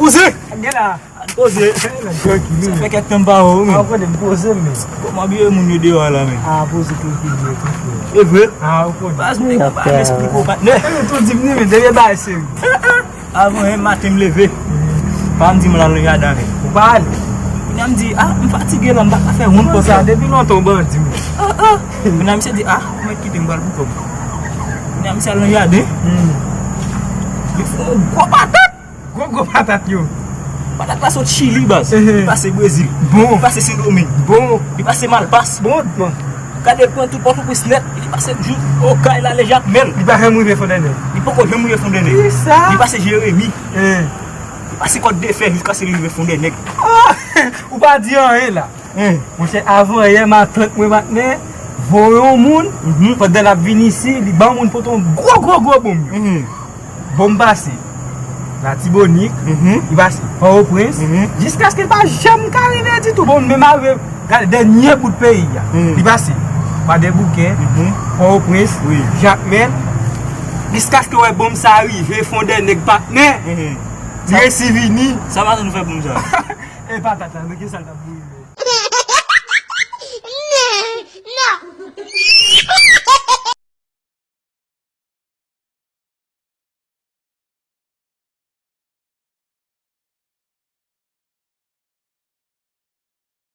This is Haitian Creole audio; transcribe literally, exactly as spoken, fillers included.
Poze! Gen la. Poze. Sa fè kèk tan m pa wè w, men. A, ou konnen m poze, men. Kòman byen moun yo deyò a la, men? A, poze, trankil, men, trankil. E vre? A, ou konnen. Baz, nèg yo pa esplike w, patnè. E, tou di m ni, men, depi bay serye. Avan yon maten m leve. Pa m di m al nan jaden. Ou pa ale? Kounye a m di, a, m fatige la, m pa ka fè wonn konsa. Depi lontan w bandi, men. A, a. Kounye a misye di, a, ou mèt kite m pral pou kòb. Kounye a misye al nan jaden. Li fè yon gwo patat. Gwo, gwo patat yo. Patat la sot Chili, baz. Li pase Brezil. Bon. Li pase Sendomeng. Bon. Li pase Malpas. Bon, bon. Gade, pran tout Pòtoprens nèt, li pase jouk Okay, l ale Jakmèl. Li pa janm rive Fondènèg. Li poko janm rive Fondènèg. Kisa? Li pase Jeremi. Li pase Kòt de Fè jiskaske li rive Fondènèg. Ah! Ou pa di anyen la. Monchè, avan yè, matant mwen, patnè, voye yon moun, pandan l ap vin isi, li ban moun pote yon gwo, gwo, gwo bonm yo. Bon, m pase Latibonit, li pase Pòtoprens, jiskaske li pa janm ka rive ditou. Bon, menm avè, gade, dènye bout peyi a. Li pase Kwadèboukè, Pòtoprens, Jakmèl, jiskaske wè bonm sa rive Fondènèg, patnè. Li resi vini. Sa matant nou fè bonm sa? E patat la, men ki sa l t ap bouyi.